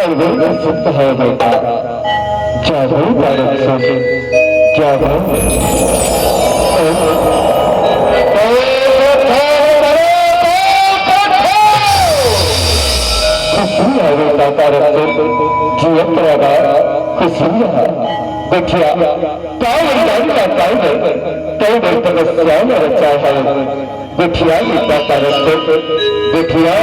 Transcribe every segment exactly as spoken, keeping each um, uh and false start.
अंगुल सिद्ध है बेटा, जादू तारक से, जादू। खुशी है बेटा तारक से, जियत रहा खुशी है। देखिया, का वरदान का काल है, कई दिन तपस्या में रचा है। देखिया, बेटा तारक से, देखिया।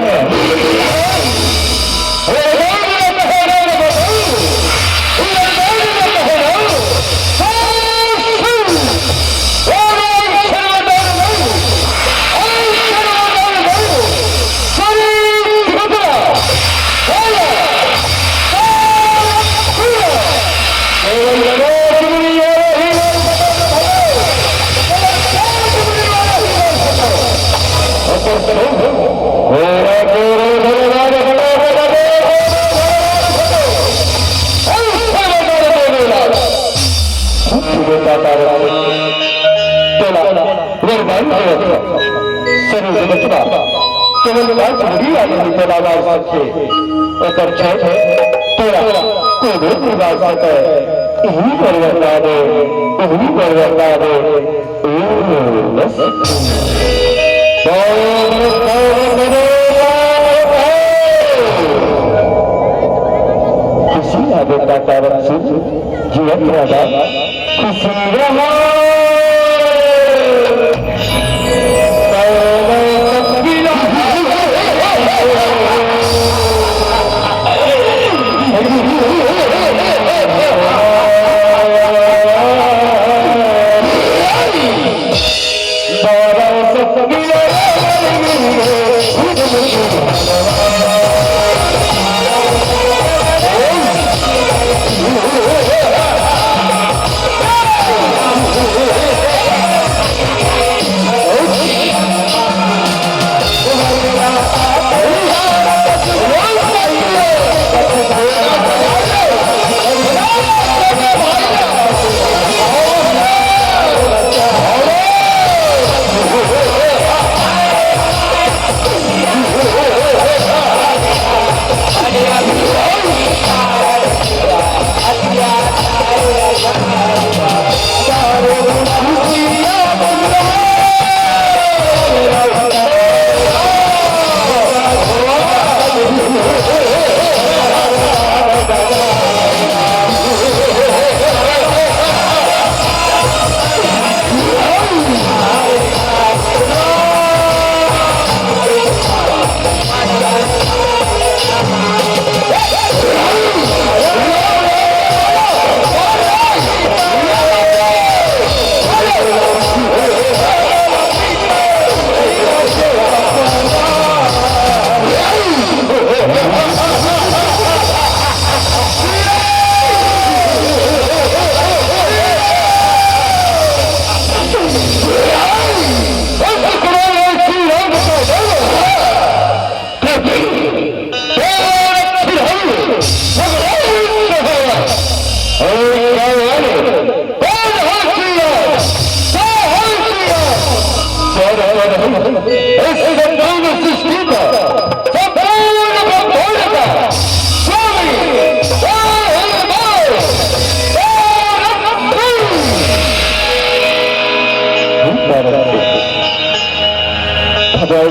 वरदान देवत हे। सरू जगत मा केवल पांच बड़ी आदमी तोला मार सकथे। ओकर छोड़ तोला कोनो नइ मार सकय। इही बर वरदान दे, इही बर वरदान दे। ओम नमः शिवाय। ओम नमः शिवाय। खुशी आ बेटा तारक सिंह, जियत रहा। खुशी रहा।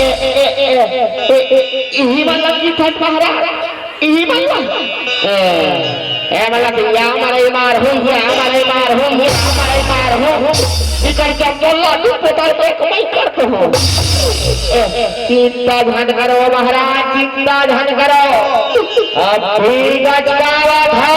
ए, ए, ए, ए, ए, ए, इही मन ल जीतत महाराज, इही मन ल। ए, ए, मन ल या मरई मार हूँ, या मरई मार हूँ, या मरई मार हूँ। इकर चप्पल ला तू पोतर पे कमाई करत हो। ए, चिंता झन करो महाराज, चिंता झन करो। अब भी गजगावा था।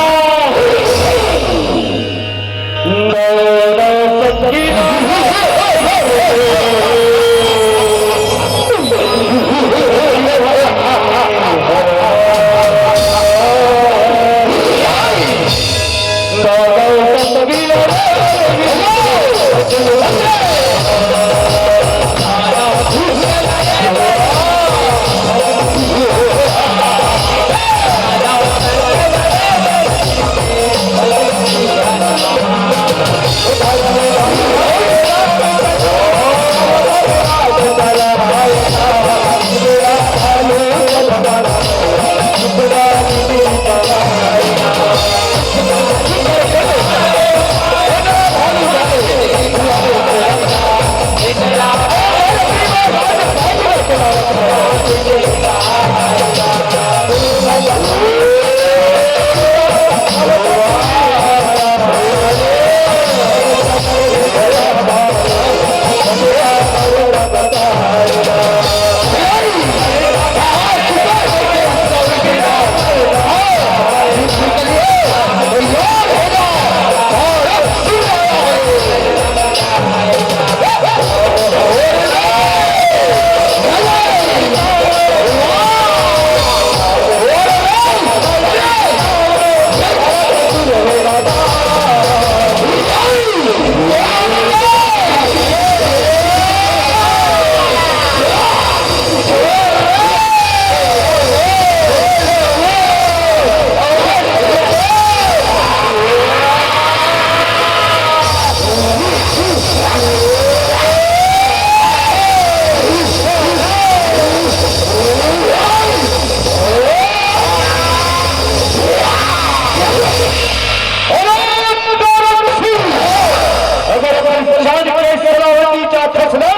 अगर अपन पहचान के सेनापति चाहत हस ना,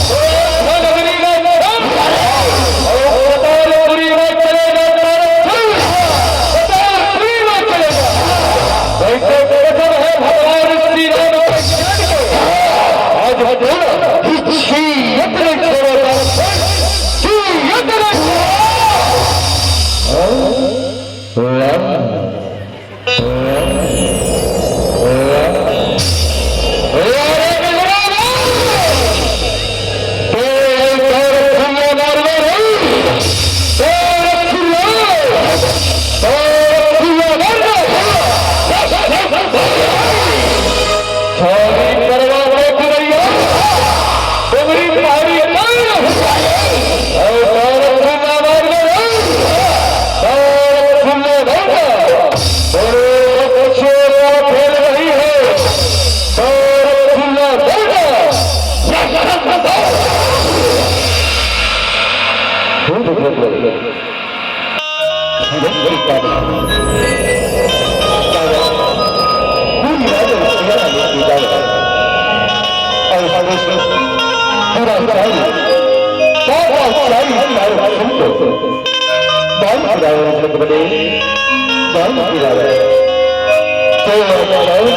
तो एक ठन अग्नि में चल, और पतालपुरी में चले जा, पतालपुरी में चले जा। वैसे गजब है भगवान श्री राम के ज्ञान के। आज हजूर की यत्र छोड़ो, की यत्र छोड़ो। पूरा सारी, बाबा सारी, सारी हमको। बाल गिरावे जग बने, बाल गिरावे। तो बाल गिरावे।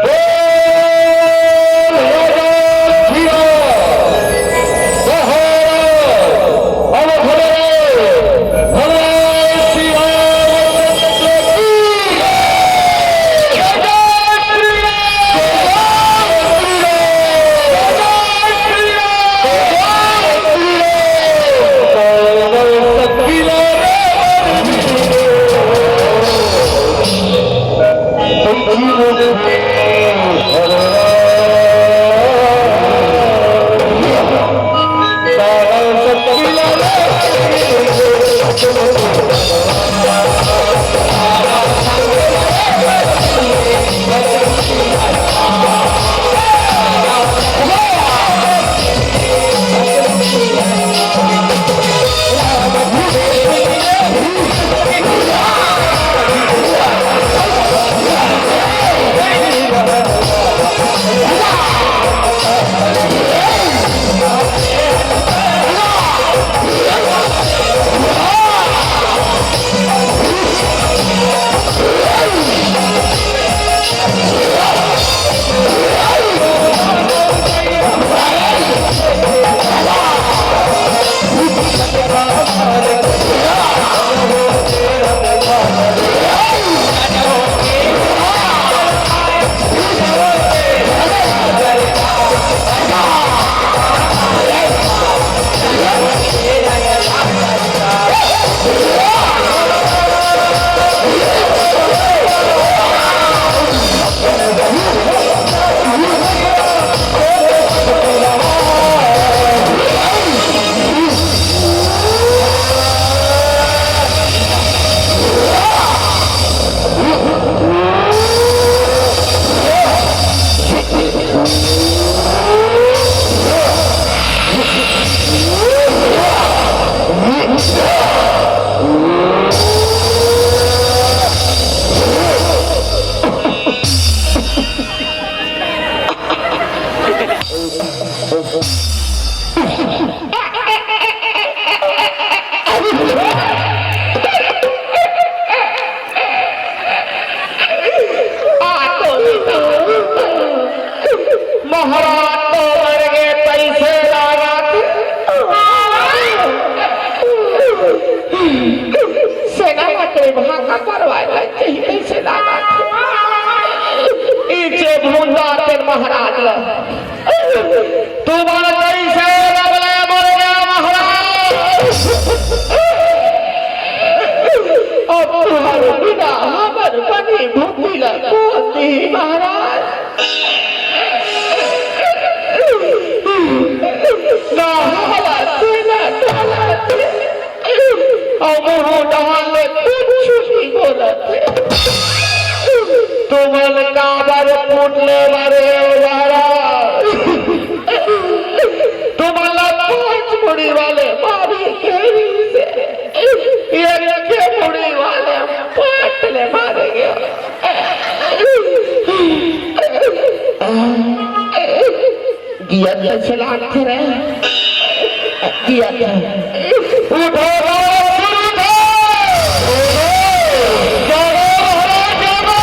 बोल राजा धीरा, सहारा, अब हमारे भगवान श्री रामचंद्र की जय। महाराज तो मर गे तइसे लागत। सेना ला कोई भाका परवाए ला चाहिए तइसे लागत। ई जे भूंजा तेन महाराज ला। तुमन कइसे रबले मर गया महाराज? अब तुहर बिना हमर बनी भूखी ला कोन दी महाराज? ना हवा से ना डाला से। अउ मुहूं डहन ले कुछु नइ बोलत हे। तुमन काबर फूट ले मारे हो महाराज? तुमन ला पांच मुड़ी वाले मारे के रहिसे, एक के मुड़ी वाले पाट ले मारे गे। गियत कइसे लागथे रे? गियत। उठो, उठो, उठो। जागो महाराज, जागो।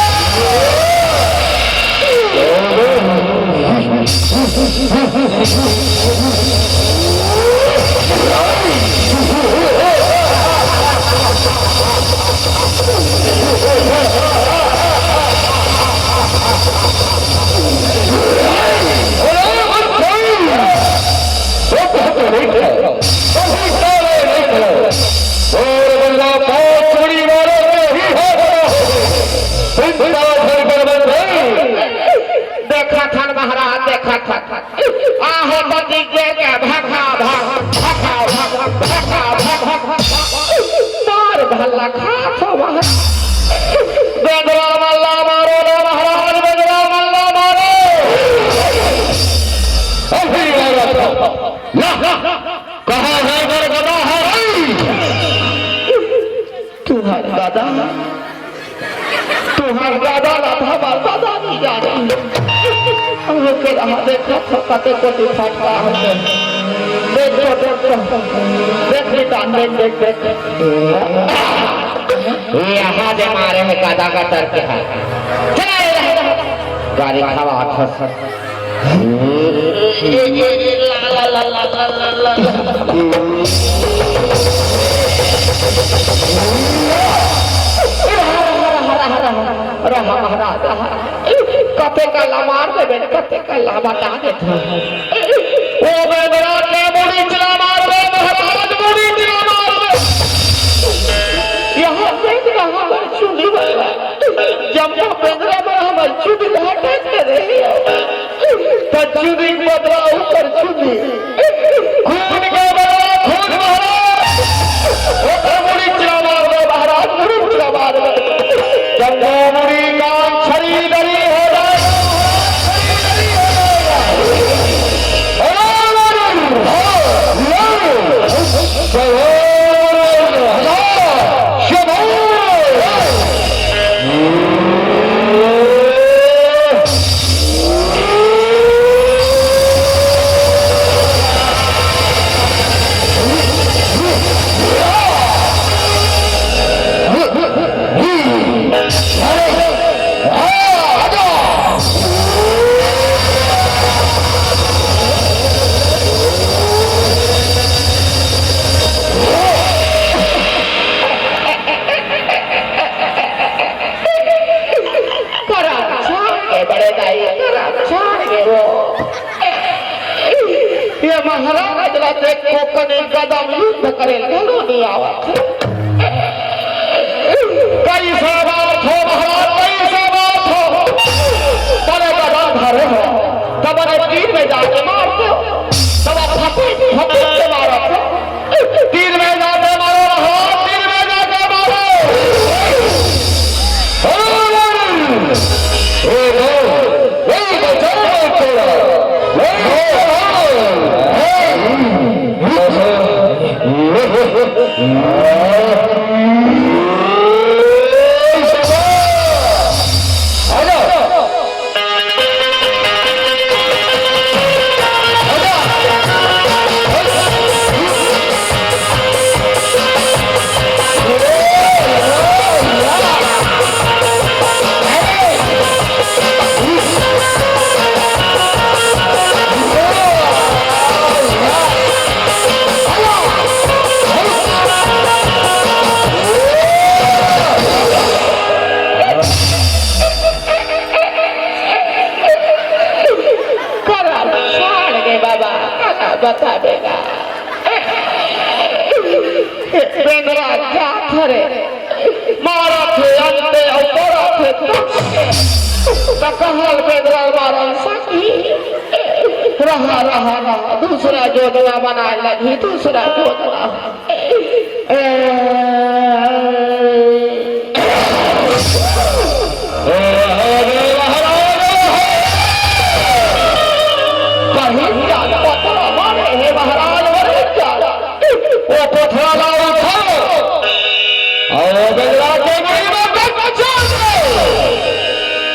देखत हन महाराज, देखत हन। आहो तो दिग्गे के भगा भग, भगा भग, भगा भग। मार भल्ला खात हो महाराज। बेंदरा मल्ला मारो ना महाराज, बेंदरा मल्ला मारो। अभी मारो। ना, ना, कहाँ है मेरे गदा है? तुहर गदा, तुहर गदा ला हमर गदा नइ जाने। देखो, देखो, कते कोती फटका होथे। देखो, देखो, देख निकाल, देख, देख, देख। यहाँ दे मारे हे, कादा का तर के हे। चला, ये रहा। गाड़ी खवा था सर। ये, ये, ये, ये, ला, ला, ला। रहा, रहा, रहा, रहा, रहा। रहा महाराज, रहा। कते का ला मार देबे, कते का ला बता देत हँव। ओ बेंदरा के मुड़ी च ला मारबे महाराज, मुड़ी च ला मारबे। यहाँ देख ना हमर चुनी बरवा। जम्मो बेंदरा मन हमर चुनी घाटा करे। त चुनी बदला ऊपर चुनी। खून के बदला खून महाराज। ओकर मुड़ी च ला मारबे महाराज, मुड़ी च ला मारबे। जब वो मुड़ी कान छरी दरी हो जाए, करम छाड़ के बड़े दाई, करम छाड़ के वो। ये महाराज ला देख कोकनी कदम युद्ध करे घलो नहीं आवत। कई सवार हो महाराज, कई सवार हो। तले गदा धरे हो, तब अरे तीर में जाके मार दो, तब फपक फपक के मारो। तीर में जाके मारो महाराज, तीर में जाके मारो। करम छाड़ गे बाबा, कला बता देगा। बेंदरा जात हरे, मारत हे अंते अउ करत हे तंते। त कहल बेंदरा मारन सकी। रहा, रहा, रहा, दूसरा जोजना बनाए लगही, दूसरा जोजना। ए, ए, ए, महाराज, कहीं जात पथरा मारे हे महाराज, वरे जात। वो पथरा ला उठाओ। अउ बेंदरा के मुड़ी में बच्चा दे।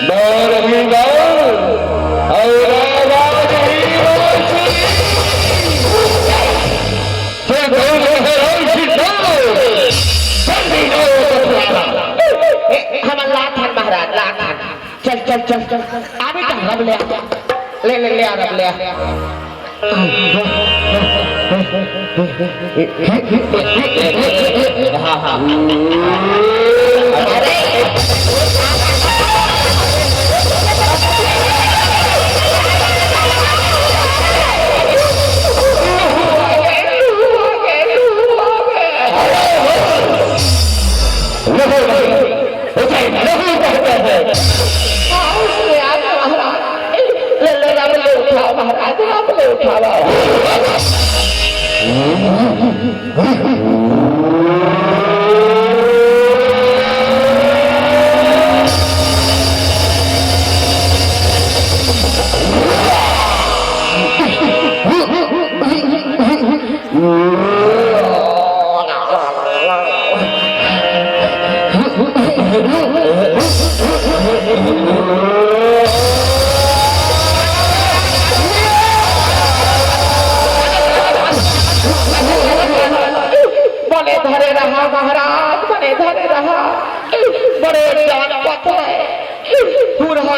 डर ही डर, अउ राज ही राज। हे, हे, हे, हे, राम जी, राम। जल्दी आओ, पथरा। ए, हमन लात हन महाराज, लात हन। चल, चल, चल, चल। आ बेटा, रब ले आ। ले, ले, ले आ, रब ले आ। हाँ, हाँ। नहीं, नहीं, नहीं कहते हैं। आओ, उसने आ गया महाराज। ले, ले, रब ले उठाओ महाराज, रब ले उठाओ।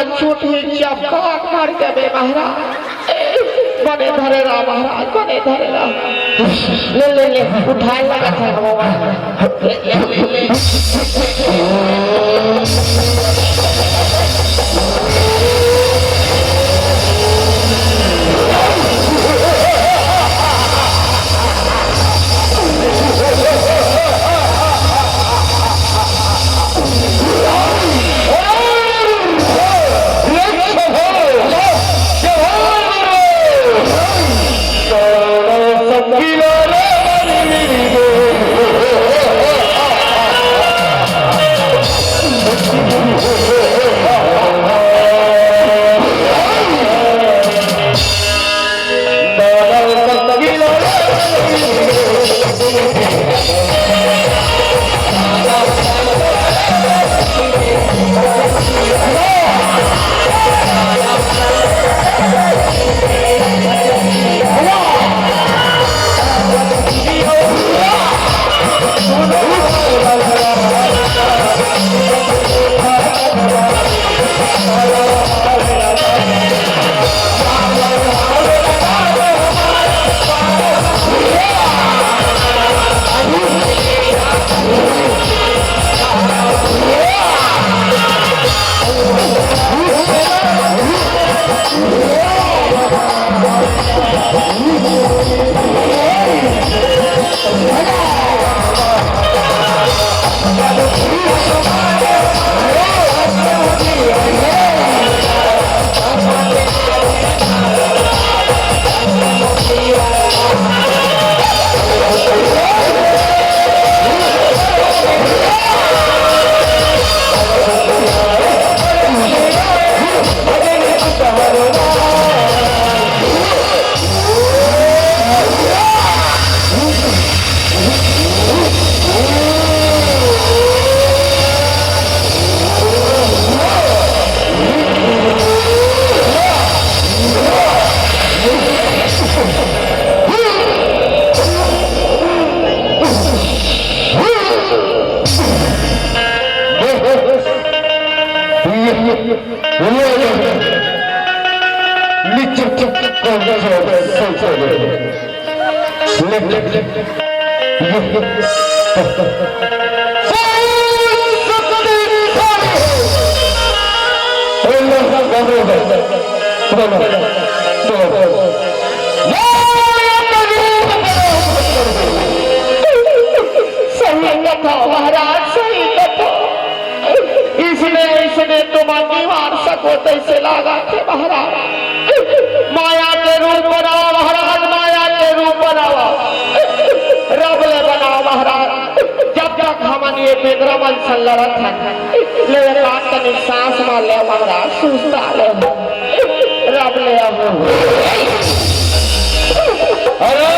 चोट हुई, चपका मार के बे महाराज। बने धरे रहा महाराज, बने धरे रहा। ले, ले, ले, उठाए लगा था भगवान। ले, ले, ले, ले। सही कथा महाराज, सही कथा। इसने, इसने तुम अंगीवार सको तैसे लागा थे महाराज। माया के रूप बनावा महाराज, माया के रूप बनावा। रब ले बनावा महाराज। जब तक हमन ये बेंदरा मन से लड़त हन, ले एकाध तनी सांस मार ले महाराज, सुस्ता ले। रब ले आओ। अरे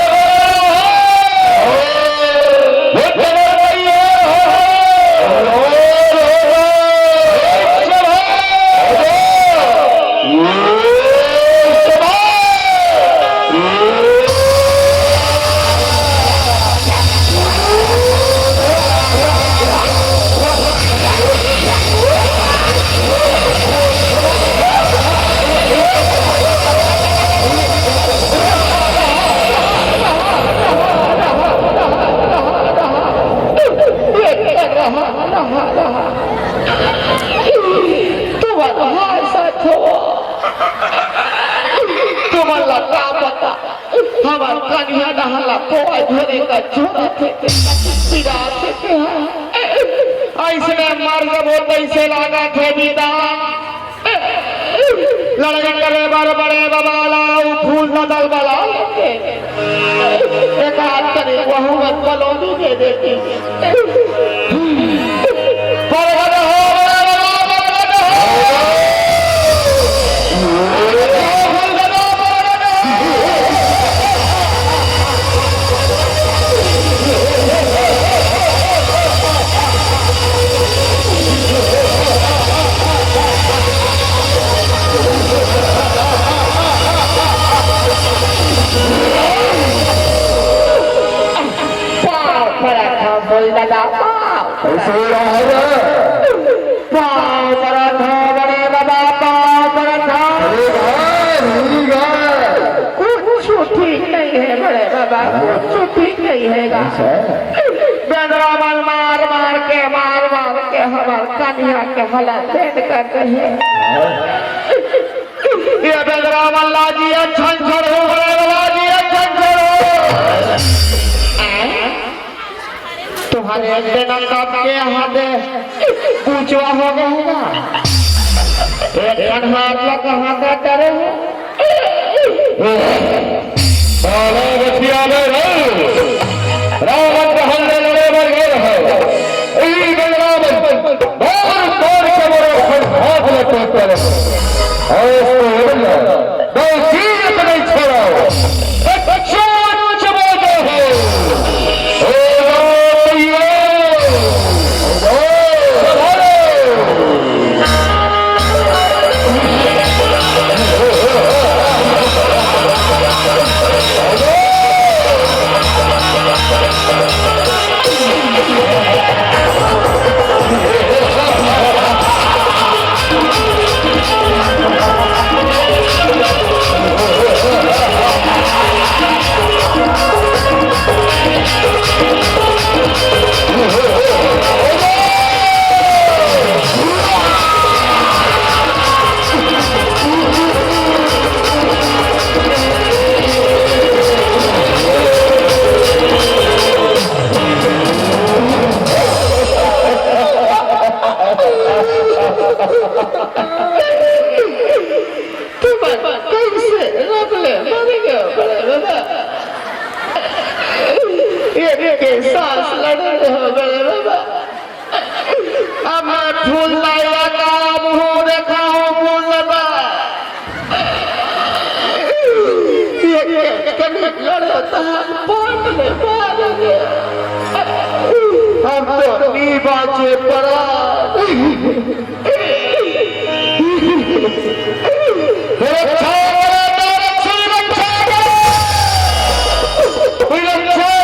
तुमन ला का पता, हमर कनिहा डहर ला कोई धरे का झोरा थे के, पीड़ा थे के हा। अइसने मर जबो तइसे लागत हे दीदा। लड़ाई करे बर बड़े बबा ला, उ फूल बदल बला लेके। एक हाथ करे वहू में कॉलोनी दे देती। परगट हो, परगट हो, परगट हो। पाँव परत हँव बोल दादा, पाँव। ऐसे ही रहा है। पाँव परत हँव बड़े बाबा, पाँव। कुछ ठीक नहीं हैगा। अच्छा। बेंदरा मन मार मार के, मार मार के हमर कनिहा के हालत तेज कर दे हे। ये बेंदरा मन ला जी अच्छा छोड़हूं, लाजी अच्छा छोड़हूं। तुम्हारे एक दिन कब के हाथे पूछवा हो गए ना। एक ठन हाथ ला कहां का करे हो? बाला बतिया में रहो। रावण के हल्ले लड़े मर गए हो। ई गए रावण, बार बार के मोरे खन हाथ में टूट पड़े। और तो बोल, मैं जीत नहीं छोड़ा। बच्चों, बच्चों बोल रहे हो। ओ भैया। तुमन कइसे रख ले मर गयो बड़े बाबा? एक के सांस लड़े रहो बड़े बाबा। अब मैं फूल लाया का मुंह देखा हूँ फूल लगा। ये, ये कभी लड़ो तो हम बांट ले मारेंगे। हम तो नहीं बांचे पड़ा। रक्षा करो, रक्षा करो। रक्षा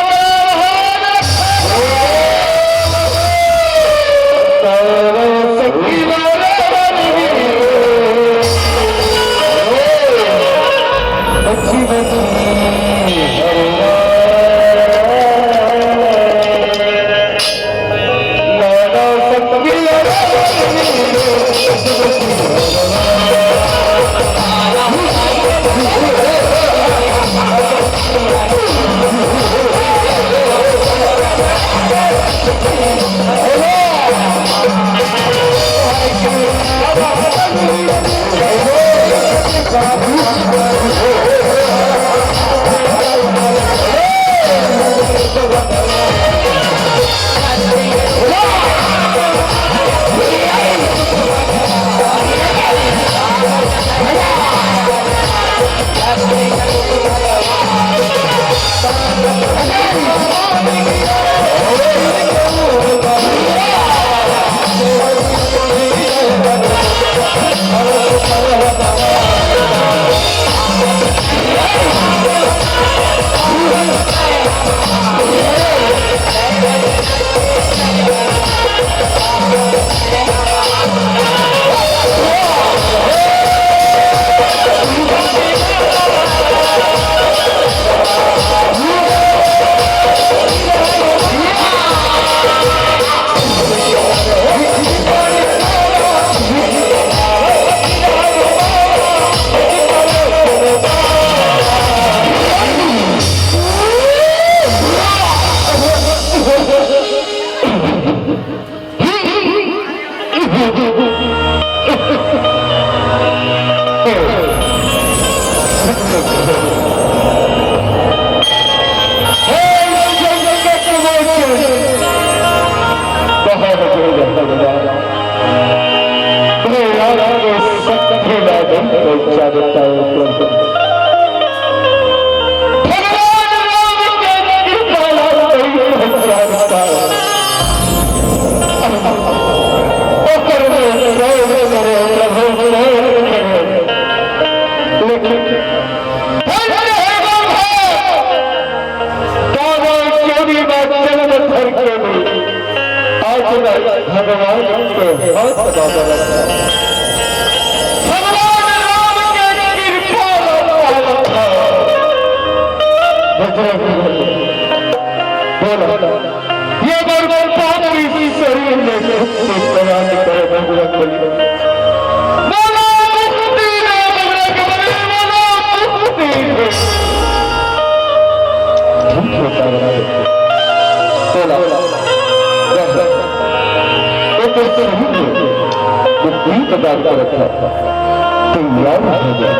करो, रक्षा करो। भगवान राम के कृपा ओकर में प्रेम करे, प्रभु प्रेम करे। लेकिन धन्य है वो भाव, कावल चोरी में जन्म धर के भी आज मैं भगवान के हाथ बाबा रखा। भगवान राम के कृपा वाला था। बोलो, ये बरबर पापी शरीर में खुद को प्रदान करे बजरंग बली। बोलो, मुक्ति दे बजरंग बली, बोलो, मुक्ति दे। झूठ होता है। बोलो, वो तो शरीर में जो प्रीत बात कर रखा, तैयार हो गया।